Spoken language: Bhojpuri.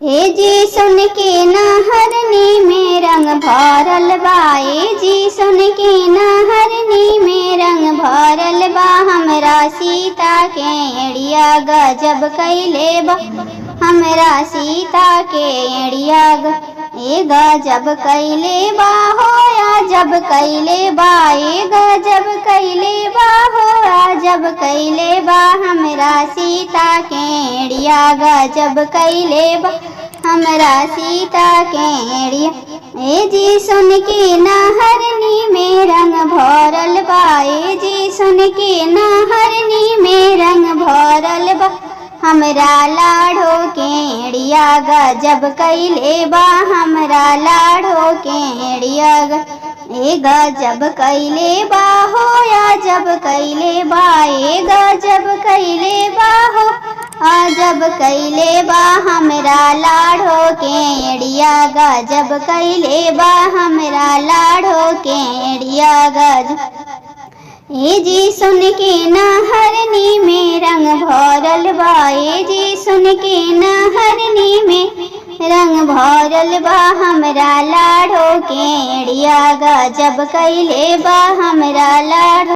हे जी सुन के नहरनी में रंग भरल बा, ए जी सुन के नहरनी में रंग भरल बा। हमरा सीता के एड़िया गजब कैले बा, हमरा सीता के एड़िया ए गजब कैले बा हो जब कैले बा, ए गजब कैले बा हो जब कैले बा। हमरा सीता के एड़िया गजब कैले बा, हमरा सीता के एड़िया। ए जी सुन के नहरनी में रंग भरल बा, ए जी सुन के नहरनी में रंग भरल बा। हमरा लाढ़ो के एड़िया गजब कैले बा, हमरा लाढ़ो के एड़िया ए गजब कैले बा हो या जब कैले बा, ए गजब कैले बा हो अजब कैले बा। हमरा लाढ़ो के एड़िया गजब कैले बा, हमरा लाढ़ो के एड़िया गज। ए जी सुन के नहरनी में रंग भरल बा, ए जी सुन के नहरनी में रंग भरल बा। हमरा लाढ़ो के एड़िया गजब कैले बा, हमरा लाढ़ो।